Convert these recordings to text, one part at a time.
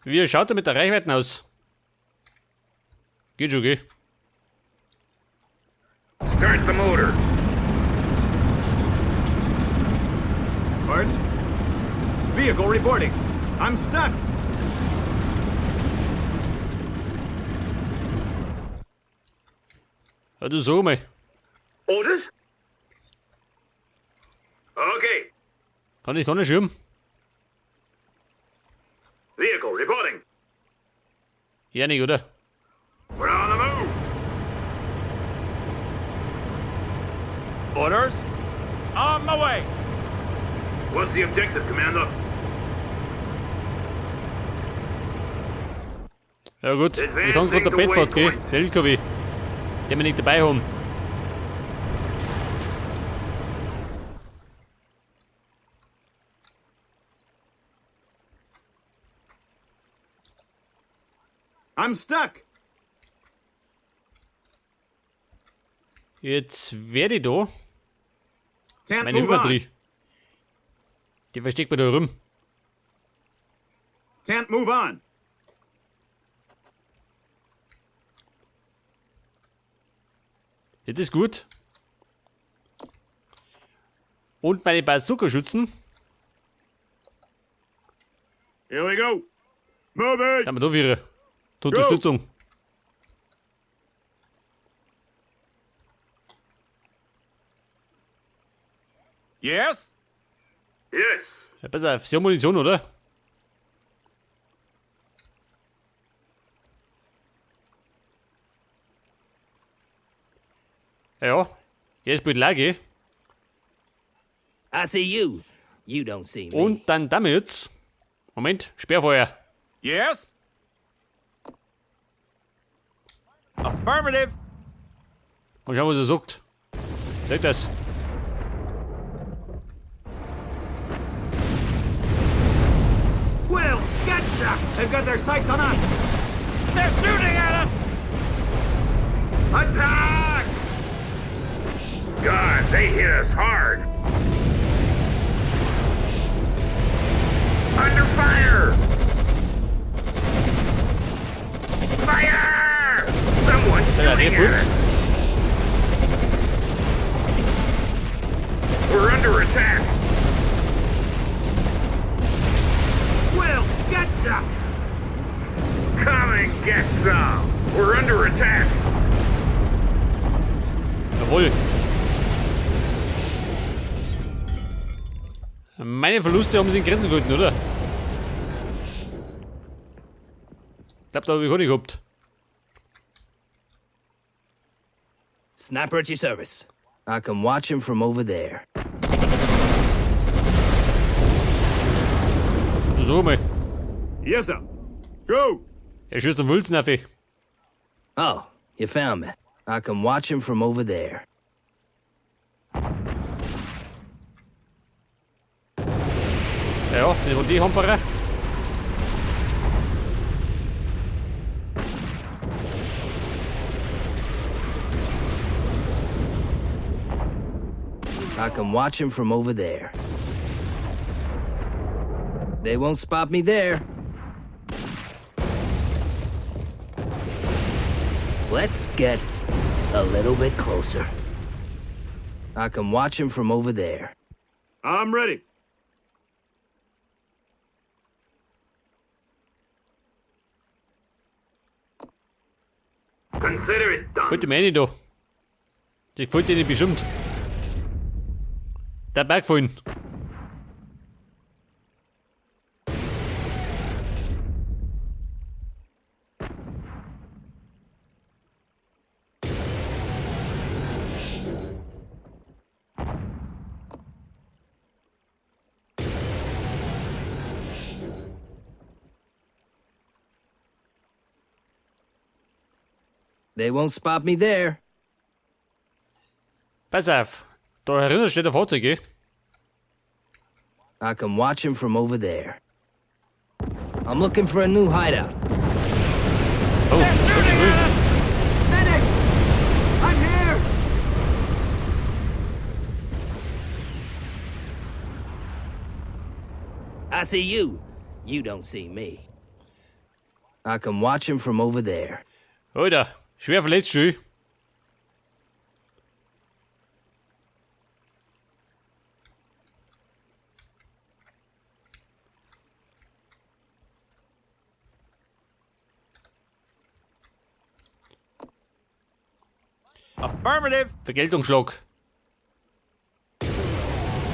Wie schaut er mit der Reichweite aus? Geht schon, gell? Start the motor. Pardon? Vehicle reporting. I'm stuck. Ja, du sag mal. Orders? Okay. Kann ich gar nicht schirmen. Vehicle reporting. Ja, nicht, oder? We're on the move. Orders? On my way. What's the objective, Commander? Ja gut, ich kann gerade der Bedford, gell? Der LKW. Den wir nicht dabei haben. I'm stuck. Jetzt werde ich da Can't meine move on. Infanterie. Die versteckt man da rum. Can't move on. Das ist gut. Und meine Bazooka-Schützen. Here we go. Move it. Haben wir da wieder. Zur Unterstützung. Yes? Yes. Ja, pass auf, sie haben Munition, oder? Ja, jetzt bald Lage. I see you. You don't see me. Und dann damit. Moment, Sperrfeuer. Yes? Affirmative. Mal schauen, was er sagt. Sagt das. Well, gotcha. They've got their sights on us. They're shooting at us! Attack! God, they hit us hard. Under fire! Fire! Someone's Ja, der shooting at gut. us. We're under attack. Well, gotcha. Come and get some. We're under attack. Jawohl. Meine Verluste haben sich in Grenzen gehalten, oder? Ich glaube, da habe ich auch nicht gehabt. Sniper at your service. I can watch him from over there. So mal. Yes, sir. Go. Er schießt am Wulzen auf. Oh, you found me. I can watch him from over there. Ja, das waren die Hamperer. I can watch him from over there. They won't spot me there. Let's get a little bit closer. I can watch him from over there. I'm ready. Consider it done. Wollte mir eh nicht da. Das gefällt dir nicht bestimmt. Der Berg vorhin. They won't spot me there. Pass auf. Da herinnen steht ein Fahrzeug, gell? I can watch him from over there. I'm looking for a new hideout. Oh, Medic! I'm here! I see you. You don't see me. I can watch him from over there. Alter, schwer verletzt schon. Affirmative. Vergeltungsschlag.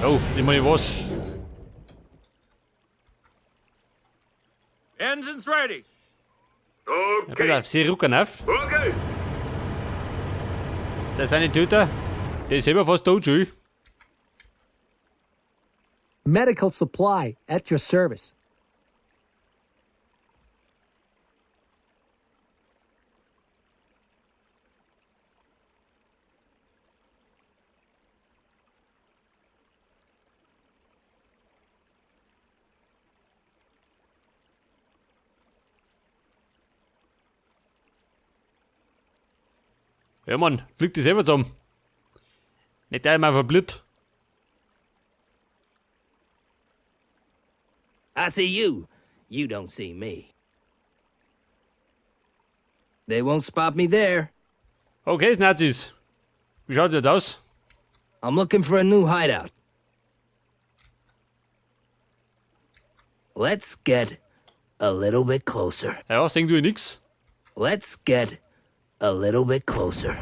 Oh, ich meine was. Engines ready. Ja, pass Okay. auf, sie rücken auf. Okay. Der Sanitäter, der ist selber fast tot schon. Medical supply at your service. Ja, Mann, fliegt die selber zusammen. Nicht einmal verblüht. I see you. You don't see me. They won't spot me there. Okay, Nazis. Wie schaut das aus? I'm looking for a new hideout. Let's get a little bit closer. Ja, sehen du nix. Let's get a little bit closer.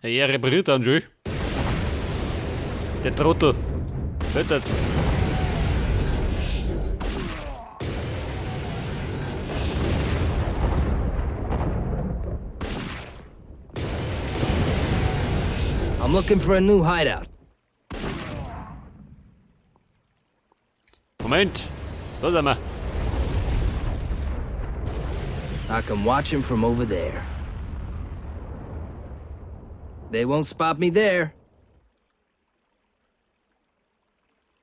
Ja, er repariert dann schon. Der Trottel. Hört I'm looking for a new hideout. Moment. Da sind wir. I can watch him from over there. They won't spot me there.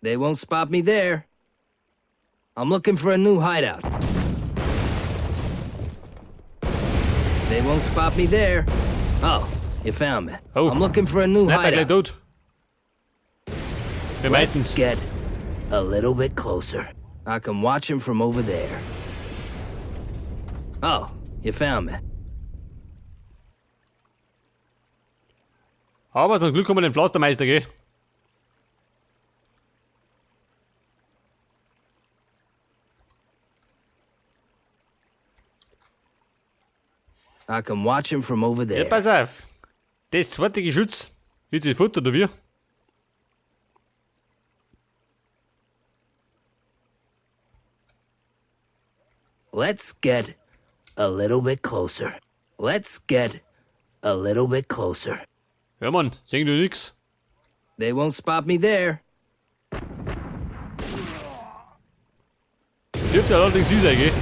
They won't spot me there. I'm looking for a new hideout. They won't spot me there. Oh, you found me. Oh. I'm looking for a new Sniper gleich hideout. tot. Wir Let's meinten's. get a little bit closer. I can watch him from over there. Oh, you found me. Aber zum Glück haben wir den Pflastermeister, gell? I can watch him from over Ja, there. pass auf. Das zweite Geschütz. Ist das Futter, oder wie? Let's get a little bit closer. Let's get a little bit closer. Ja, Mann, sehen du nix. They won't spot me there. Dürfte allerdings sie sein, gell?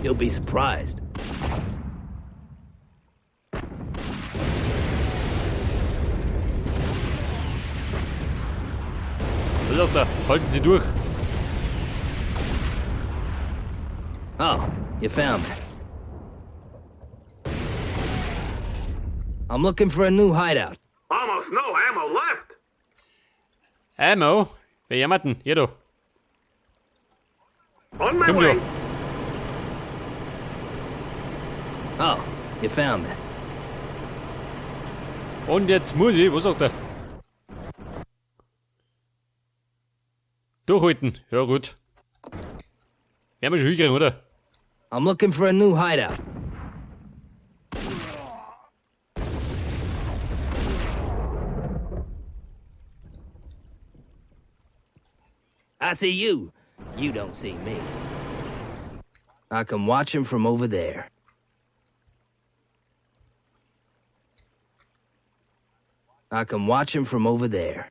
You'll be surprised. Was sagt er? Halten Sie durch. Oh, you found me. I'm looking for a new hideout. Almost no ammo left. Ammo? Wer jammert denn? Hier, du. On my Komm way. du. Oh, you found me. Und jetzt muss ich, was sagt er? Durchhalten. Ja, gut. Werden wir schon hinkriegen, oder? I'm looking for a new hideout. I see you. You don't see me. I can watch him from over there. I can watch him from over there.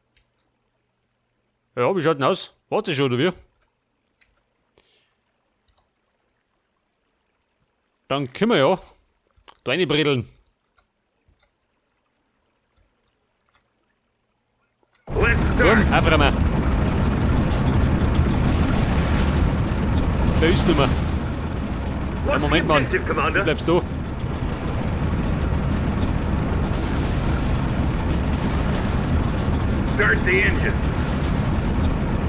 Ja, wie schaut denn aus? Warte schon, oder wie? Dann können wir ja da reinbredeln. Let's start. Komm, aufräumen. Da ist nimmer. What's the Moment, Mann. objective, Commander? Du bleibst da. Start the engine.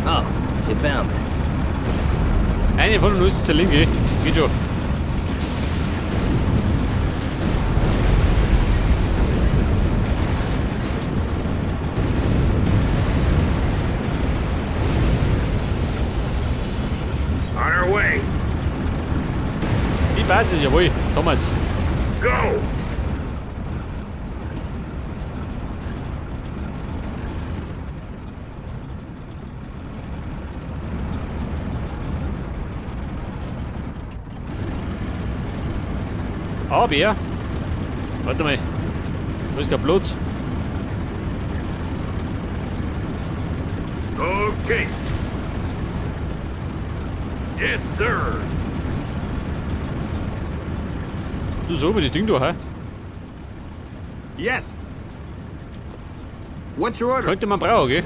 Oh, you found me. Eine von uns ist der linke. Geht schon. On our way. Die Basis, jawohl. Thomas. Go. Aber, warte mal, da ist kein Platz. Okay. Yes, sir. Du so, das Ding da, hä? Yes. What's your order? Könnte man brauchen, gell?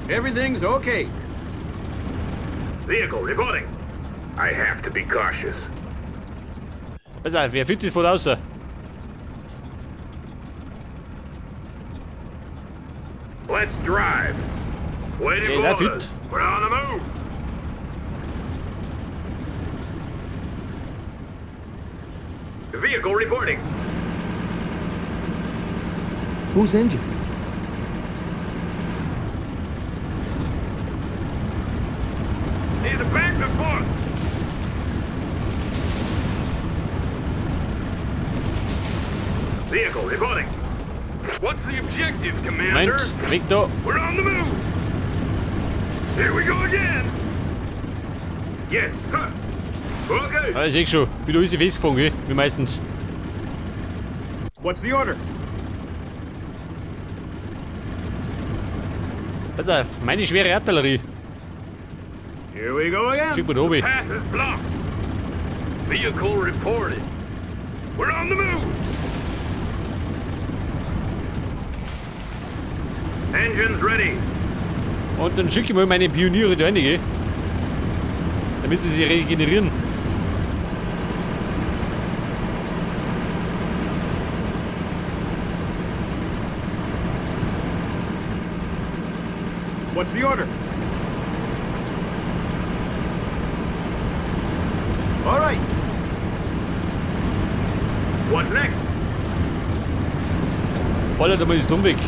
Everything's okay. Vehicle reporting. I have to be cautious. Pass auf, wer fit ist von außen? Let's drive. Waiting Yeah, for is that orders. fit? We're on the move. Vehicle reporting. Who's injured? Need a back report. Vehicle reporting. What's the objective, Commander? Moment, weg da. We're on the move. Here we go again. Yes, sir. Okay. Ah, ich seh schon, wie du ist festgefangen, gell? Wie meistens. What's the order? Pass auf, meine schwere Artillerie. Here we go again. Schick mal da oben. Path is blocked. Vehicle reported. We're on the move. Engines ready. Und dann schicke ich mal meine Pioniere da rein, gell? Damit sie sich regenerieren. What's the order? All right. What's next? Ballert einmal das Dumm weg.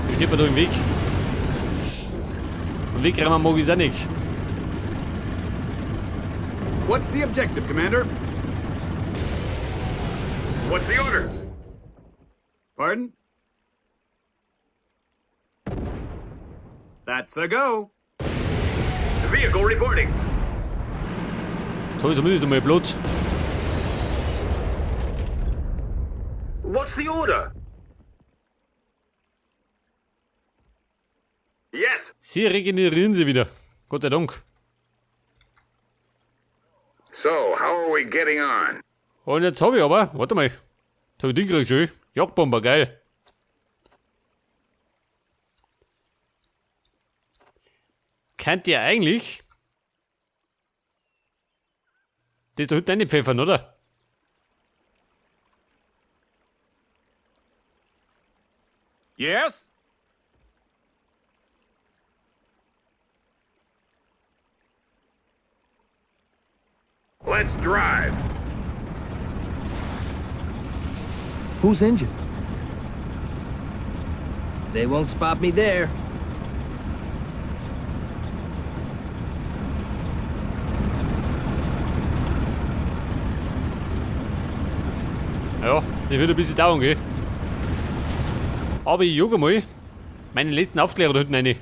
Da steht man da im Weg. Und wegräumen mag ich auch nicht. What's the objective, Commander? What's the order? Pardon? That's a go. Vehicle reporting. Jetzt hab ich zumindest einmal Platz. What's the order? Yes. Sie regenerieren sie wieder. Gott sei Dank. So, how are we getting on? Und jetzt hab ich aber, warte mal. Jetzt hab ich die gekriegt schon. Jagdbomber, geil. Könnt ihr eigentlich das da hinten reinpfeffern, oder? Yes? Let's drive. Who's injured? They won't spot me there. Ja, das wird ein bisschen dauern, gell? Aber ich jag mal meinen letzten Aufklärer da hinten rein.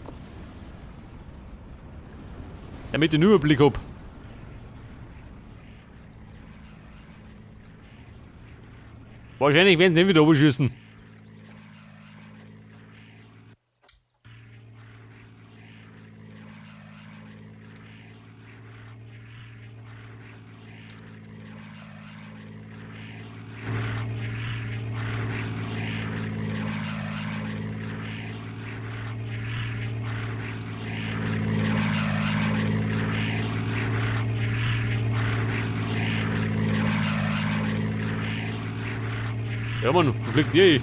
Damit ich einen Überblick hab. Wahrscheinlich werden sie nicht wieder runterschießen. Ja Mann, wo fliegt der hin?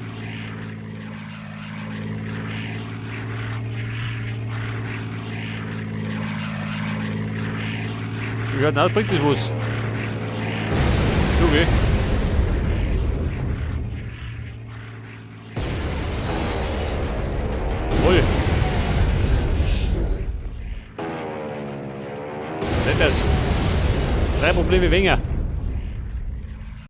Wie schaut denn aus? Bringt das was? Okay. Voll. Nicht das. 3 Probleme weniger.